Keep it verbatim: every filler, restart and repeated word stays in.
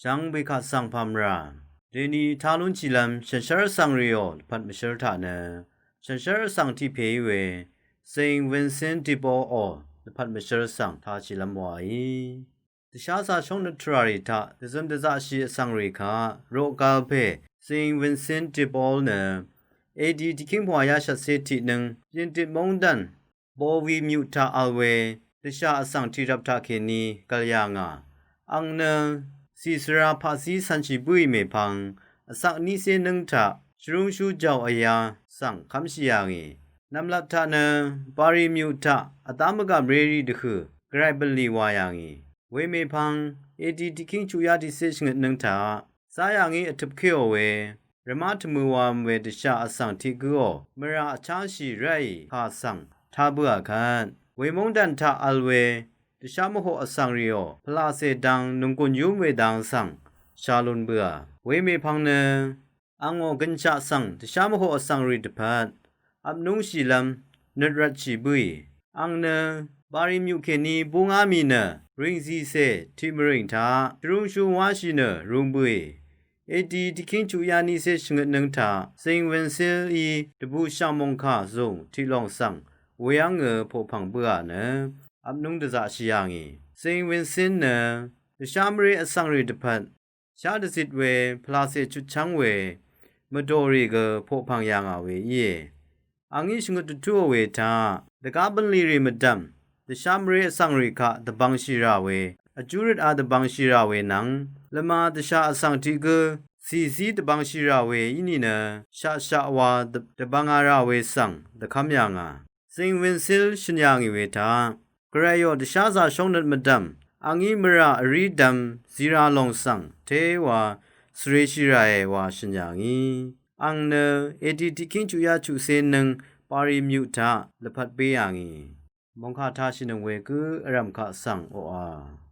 Jvng bø̀í kaq svng pà mvrà dèní tá lúnshìlv́m shànshér vsvng rìò dvpvt mvshǿl taq nø shànshér vsvng tiq pèí we Saint Vincent de Paul ò dvpvt mvshǿl svng tāshìlv́m wàí. Dvsházā shóngnøt tvràrì taq dvzøm dvzaqshì vsvng rì kaq roq gv̄l pè Saint Vincent de Paul nø A D tiqkíng pvngwà yá shvtcé tiqnǿng Pyindit móngdàn Bovi myuq taq vl we dvshà vsvng tiqrvp taq kèní gv̀l yà ngà. Àng nø cìsvrá paqzí cv̄nshì bǿì mèpvng vsak nícé nǿng taq shvrúngshú jàò vyā svng kv́mshì yà ngì. Nv̀mlat taq nø Bari myuq taq vdá mvgàm rérì dvhø̀ gvray bv̀nlì wà yà ngì. Wemèpvng A D tiqkíng chuqyá tiqcé shvngøtnǿng taq záyà ngí vtøpkéò we rvmá tvmø̄wav̄m we dvshà vsvng tiq gǿò mvrà vcháshì ráì kà svng tá bǿà kvt. Wemóngdàn taq vl we dvshá mvhoq vsvng rìò pvlacè dang nònggùn yúm we dang svng shà lún bǿà. Wemèpvng nø àngò gønshaq svng dvshá mvhoq vsvng rì dvpvt vpnúngshìlv́m nøt rvtshì bǿì. Àng nø Bari myuq kèní búngá mì nø rìngzìcè tiq mvrìng taq shvrúngshú wáshì nø rung bǿì. A D tiqkíng chuqyá nícé shvngøtnǿng taq Saint Vincent í dvbùshv̀ng mòngkà zùng tiqlòng svng weyv́ngø poqpv̀ng bǿà nø vpnúng dvzaqshì yà ngì. Saint Vincent nø dvshá mvré vsvng rì dvpvt shá dvzit we pvlacè chutchv́ng we mvdòrì gø poqpv̀ng yà ngà we íe. Àngí shvngøt dvtúò we taq dvgá bv̀nlì rì mvdv̀m dvshá mvré vsvng rì kaq dvbvngshì rà we vjúrøt a dvbvngshì rà we nvng lvmā dvshà vsvng tiq gǿ cìzí dvbvngshì rà we í nìnø shaqshaq wa dv- dvbvnga rà we svng dvkv́m yà ngà. Saint Vincent shø̀n yà ngì we taq gvrayò dvsházā shóngnøt mvdv̀m àngí mvrà vrí dv̄m zira lòng svng téwa svréshì ràe wa shø̀n yà ngì. Àng nø A D tiqkíng chuqyá chuqcé nǿng Bari myuq taq lvpat bé yà ngì. Mòngkà tāshìnøng we gǿ vrv̀m kaq svng oqà.